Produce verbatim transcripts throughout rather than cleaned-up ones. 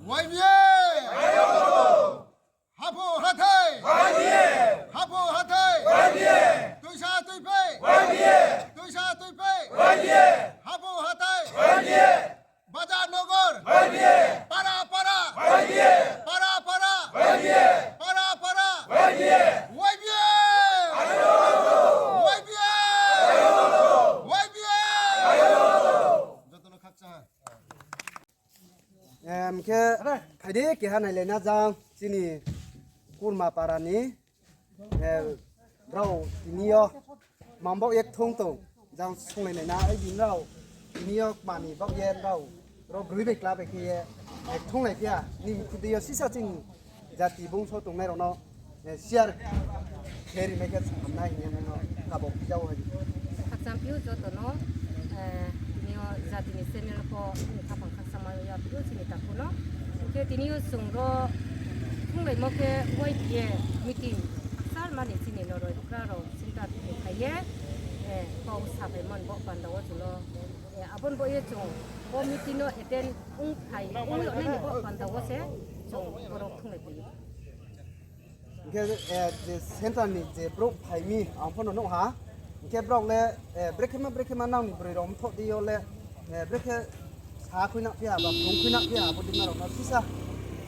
Y B A! Haphu hathai! Y B A! Haphu hathai! Y B A! Tuisa tuiphai! Y B A! Tuisa tuiphai! Y B A! Haphu hathai! Y B A! Bazar nogor! Y B A! Para para! Y B A! Para para! Y B A! Para para! Y B A! Y B A! Y B A! Y B A! Joto no khakchang ha. Em, khe, phaidi keha nailai na jang chini Kurma para ni, eh, brao tini yo mambao ye kthung tong, jang sunglai nai na, ai bini rao tini yo kma ni baoh ye brao, brao broi bai kla bai khe ye, eh, kthunglai phi ya, nini khudi yo sisa chini jati bungso tongnai rao no, eh, share khe ri mai khe hamnai hing ye nung no kabo phi jao hai. Khakchang phi ou joto no, eh, tini yo jati ni channel pho, ni khaphang khakchangma ya phi ou chini takhu no. Khe tini yo chung ro thunglaimo khe Y B A meeting, khakchangma ni chini noroi bukra rao chinta tini phai ye, eh, kau saphaimo ni baoh panda wo chung no, eh, abo ni baoh ye chung bo meeting no attend ong phai, ong yag nai ni baoh panda wo se chung boro thunglai phai ou. Hing khe, eh, je central ni je brouh phai mi, ang pho no nuh ha. Hing khe brao le, eh, brekhe ma, brekhe ma nang ni broi rao mthoh di yo le, eh, brekhe sa khui na phi ha, ba phrung khui na phi ha, abo dei ma rao no sisa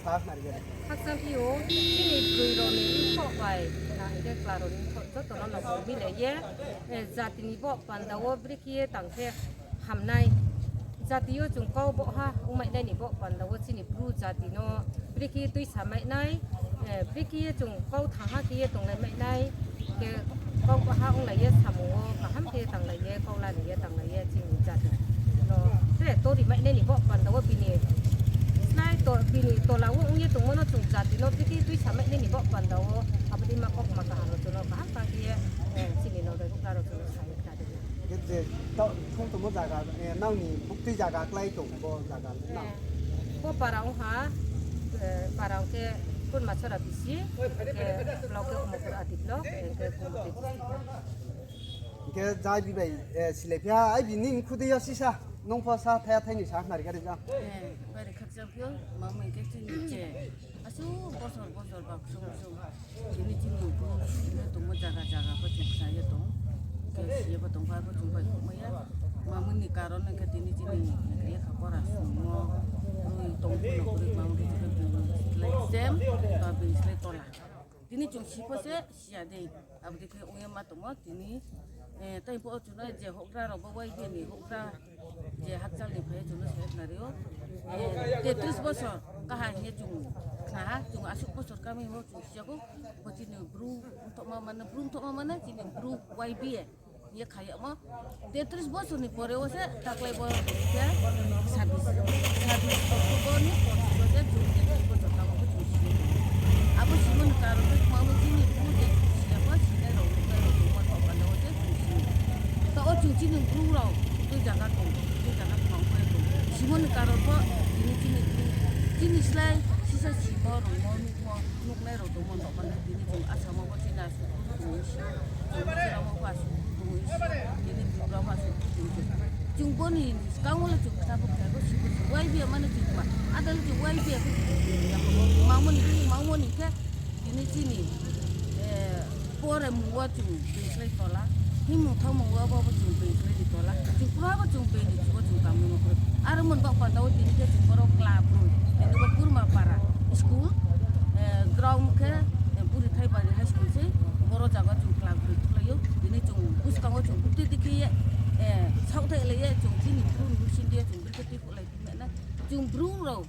sa khnari khe. Khakchang phi ou, chini broi rao ni mthoh bai, na hing khe kla rao ni mthoh joto no no milai ye, eh, jati ni baoh panda wo brekhe ye tang khe hamnai. Jati yo chung kau boh ha ongmai nai ni baoh panda wo chini Bru jati no brekhe ye tuisa mai nai, eh, brekhe ye chung kau thang ha khe ye tonglai mai nai, khe kau boh ha onglai ye samung wo kaham khe ye tanglai ye, kau lani ye tanglai ye chini jati no tre tori mai nai ni baoh panda wo bini slái to-, bini tola wo ong ye tongmo no chung jati no brekhe ye tuisa mai nai ni baoh panda wo abo dei ma kaukma kaham no chung no kaham tang khe ye, eh, chini noroi bukra rao chung no sa ye khnari. Khe je taoh thung tongmo zaga, eh, nang ni buktui zaga klái tong bo zaga na? Eh, bo para ong ha, eh, para ong khe Kurma Chora bisi, khe block khe Umorpur Adi block, eh, khe Kumotoi district. Hing khe jai bi bai, eh, silai phi ha, ai bini mkhu dei yo sisa, nung pho sa thai ya thai ni sa khnari kha ri jang. Eh, bari khakchang phi ou, ma mui khe chini je, asuh bosor bosor ba ksung ksung. Tini chini Bru ye tongmo zaga zaga pho chung khna ye tong. Khe si ye pho tong pha pho chung bai khumai ya. Ma mui ni karon khe tini chini lekha pora sungmo, Bru tong pho no Bru ma mui khe chini Bru slái sem, ba Bru slái tola. Tini chung si pho se si ya dei. Abo dei khe ong ye ma tongmo tini, eh, tei pho chung no je houhgra rao bo Y B A ni houhgra je hakchal ni phai ye chung no se khnari ou. Eh, tetris bosor kaha hing ye chung khna ha, chung asuh bosor kami hing ye chung si ya khou. Bo chini Bru mthohma mane, Bru mthohma mane chini Bru Y B A hing ye kha yagmo. Tetris bosor ni pore wo se taklái bo khe sabis, sabis October ni pochis wo se chung tetris bosor kamo khe chung si ou. Abo simo ni karon khe ma mui chini Bru je si ya pho sinai rao, nuhnai rao tongmo thaoh panda wo se chung si ou. Taoh wo chung chini Bru rao tui zaga tong, tui zaga tong pho tong. Simo ni karon pho tini chini Bru, chini slái sisa simo rungmo, nuhmo, nuhnai rao tongmo thaoh panda tini chung Assam wo pho chini asuh Bru tong si ou. Chung Mizoram wo pho asuh Bru tong si ou. Tini Tripura pho asuh Bru tong si ou. Chung bo ni skang wo le chung khna pho khna pho si pho chung Y B A mane chung ma. Ada le chung Y B A pho chung ma mo ni, ma mo ni khe tini chini, eh, pore mung wo chung bini slái tola. Himung thanngmung wo bo chung bini slái ni tola. Chung kura bo chung bini chung wo chung tangmo no kura. Aro mon baoh panda wo tini khe chung boro club rung. Tini bo Kurma para school, eh, ground khe, eh, Buri Thaibari High School se. Boro zaga chung club rung khlai ou. Tini chung buskang wo chung bukti dikhe ye, eh, saohthai lai ye chung chini Bru ni sindi ye chung brekhe tui kholai phi ma nai. Chung Bru rao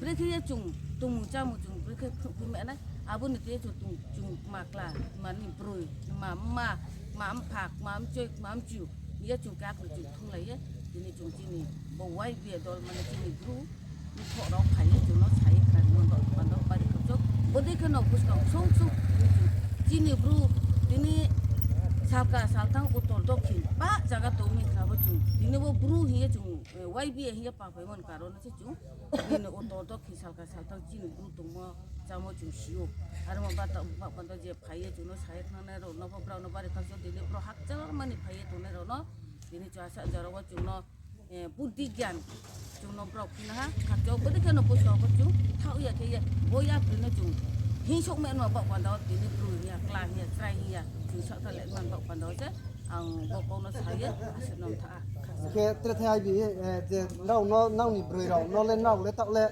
brekhe ye chung tongmung chámung chung brekhe phrung phi ma nai. Abo ni tei chung, chung kma kla, kma ni broi, kma mma, kma mpha, kma mchoi, kma mchu, hing ye chung kak ni chung thunglai ye, tini chung chini bo Y B A dol mane chini Bru, mthoh rao phai ye chung no sa ye khnarimo no panda wo bari khakchang. Bodei khe no buskang song song, chini Bru, tini salka salthang uttor dokhin, ba zaga tong mi khna bo chung, tini bo Bru hing ye chung, eh, Y B A hing ye paphaimo ni karon no se chung, nini uttor dokhin salka salthang chini Bru tongmo, chámo chung si ou. Aro mo ba ta-, ba panda je phai ye chung no sa ye khnanai rao no pho brao no bari khakchang, tini bro hakchal mani phai ye tongnai rao no, tini chung asa jora wo chung no, Buddhi gyan chung no brao phina ha, khakchang bodei khe no bosa pho chung thaoh ya khe ye, bo yapri no chung hingsouh ma no baoh panda wo tini broi hing ya, kla hing ya, chrai hing ya, chung saohthaih le man baoh panda wo se ang bo kau no sa ye asuh no tha. Khe tre thai bi, je nrao no, nrao ni broi rao no le nrao le taoh le,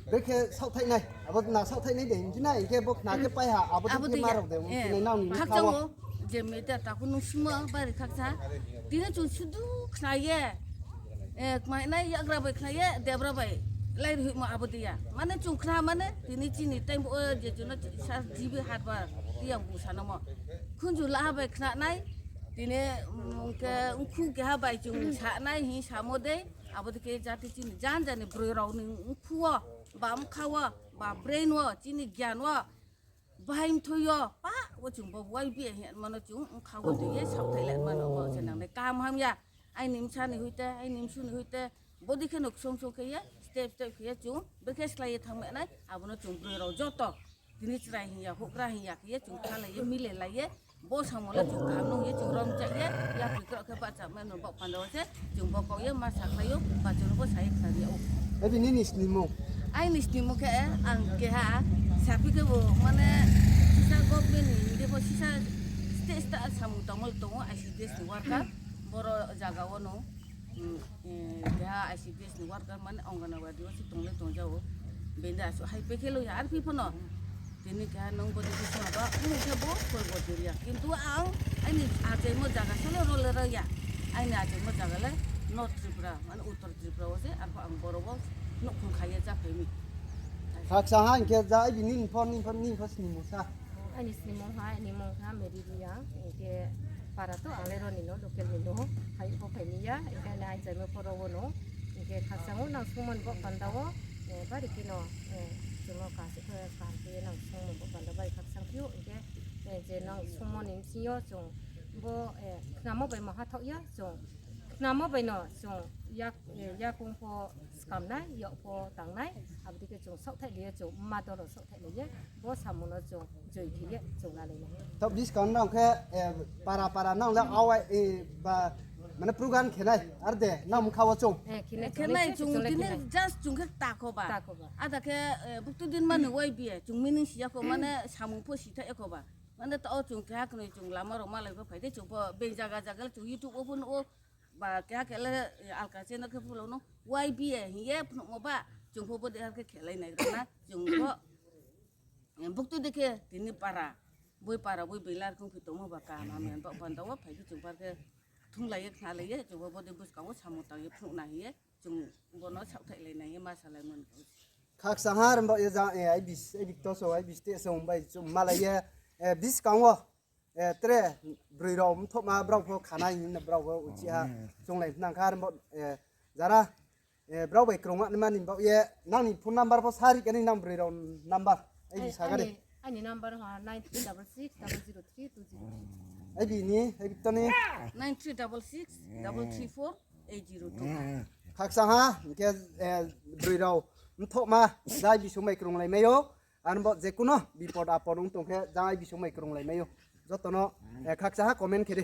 brekhe saohthaih nai, abo na saohthaih nai de hing khe nai, hing khe bo khna khe pai ha, abo dei khe ma rao de, nrao ni khakchang wo. Je media takhu nung simo bari khakchang. Tini chung sudu khna ye, kmai nai yagra bai khna ye, debra bai lai rihimo abo dei ya. Mane chung khna mane, tini chini time bo je chung no sa G B Harbar, tiyang bung sanamo. Khunju laha bai khna nai, tini, khe, mkhu keha bai chung sa nai hing samo dei, abo dei khe jati chini jan jani broi rao ni mkhu wo, ba mkha wo, ba brain wo, chini gyan wo, bahai mthoi yo, pa wo chung bo Y B A hing mano chung mkha wo tui ye saohthaih le mano bo se nang nai kaham ham ya. Aini bsa ni hoite, aini msu ni hoite, bodei khe no ksong ksong khe ye, step step khe ye chung, brekhe slái ye thanng ma nai, abo no chung broi rao joto. Tini chrai hing ya, houhgra hing ya khe ye chung khalai ye, milelai ye, bo samung le chung kaham nung ye, chung romcha ye, yapri krao khe bahcha ma no baoh panda wo se, chung bo kau ye ma sakhlai ou, ba chung no bo sa ye khnari ou. Abi nini snimung? Aini snimung khe, ang keha, saphi khe bo, mane, sisa government ni hing di pho sisa state state samung tangmo le tong ou, I C D S ni worker, boro zaga wo no, keha I C D S ni worker mane Anganwadi wo se tong le tong ja ou. Bini asuh hai pe khe lo ya, arphi pho no. Tini keha nung bodei khe sma ba, ong khe bo Purbo Duria. Kintu ang aini achaimo zaga se le ro le ro ya. Aini achaimo zaga le North Tripura, mane Uttor Tripura wo se, arpho ang boro wo nouhkhong kha ye chaphai mi. Khakchang ha hing khe ja, ibi nini pho, nini pho, nini pho snimung sa. Aini snimung ha, aini mung ha Mary Reang, hing khe para to ang le ro ni no, local ni no, hai pho phai mi ya, hing khe aini achaimo pho ro wo no, hing khe khakchang ou nang sungmo ni baoh panda wo, bari khe no, chung no kaham se khe kaham khe nang sungmo baoh panda bari khakchang phi ou, hing khe, je nang sungmo ni bsing yo chung bo, khnamo bai maha thaoh ya chung, khnamo bai no chung yak-, yakoung pho skam nai, yak pho tang nai, abo dei khe chung saohthaih le ye chung mma doro saohthaih le ye, bo samung no chung joi khe ye chung lalai nai. Taoh buskang nang khe, para para nang le awai, ba, mane program khe nai, ar de, nang mkha wo chung. Khe nai chung tini just chung khe ta kho ba. Ada khe, buktu din mani Y B A, chung meaning si ya kho, mane samung pho si thaih ya kho ba. Mane taoh chung keha knoi chung lama rao malai pho phai dei, chung pho beng zaga zaga le chung YouTube wo pho nuh ou, ba keha khe le, alka channel khe phulo no, Y B A hing ye phnuhmo ba, chung pho bodei ar khe khelai nai rao na, chung pho, buktu dei khe tini para, boi para, boi benglar khong phi tongmo ba kaham ham ya, baoh panda wo phai khe chung par khe thunglai ye, khnalai ye, chung pho bodei buskang wo samung tang ye phnuh na hing ye, chung bo no saohthaih lai nai ye ma salai mon. Khakchang ha rmbaoh ye jang, ibi, ibi to so, ibi state so, bai chung malai ye, buskang wo, tre broi rao mthohma brao pho khanai hing brao pho uchih ha, chunglai nang kha rmbaoh, jara, brao bai krungma ni mani baoh ye, nang ni phone number pho sa ri khe ni nang broi rao number, ibi sa ga de. Aini number ha nine three double six double zero three two zero three. Ibi ni, ibi to ni. Nine three double six double three four eight zero two. Khakchang ha hing khe, broi rao mthohma, jang ibi sung bai krunglai mai ou. Armbaoh je kuno bipod apod ong tong khe, jang ibi sung bai krunglai mai ou. Joto no, khakchang ha comment khe di.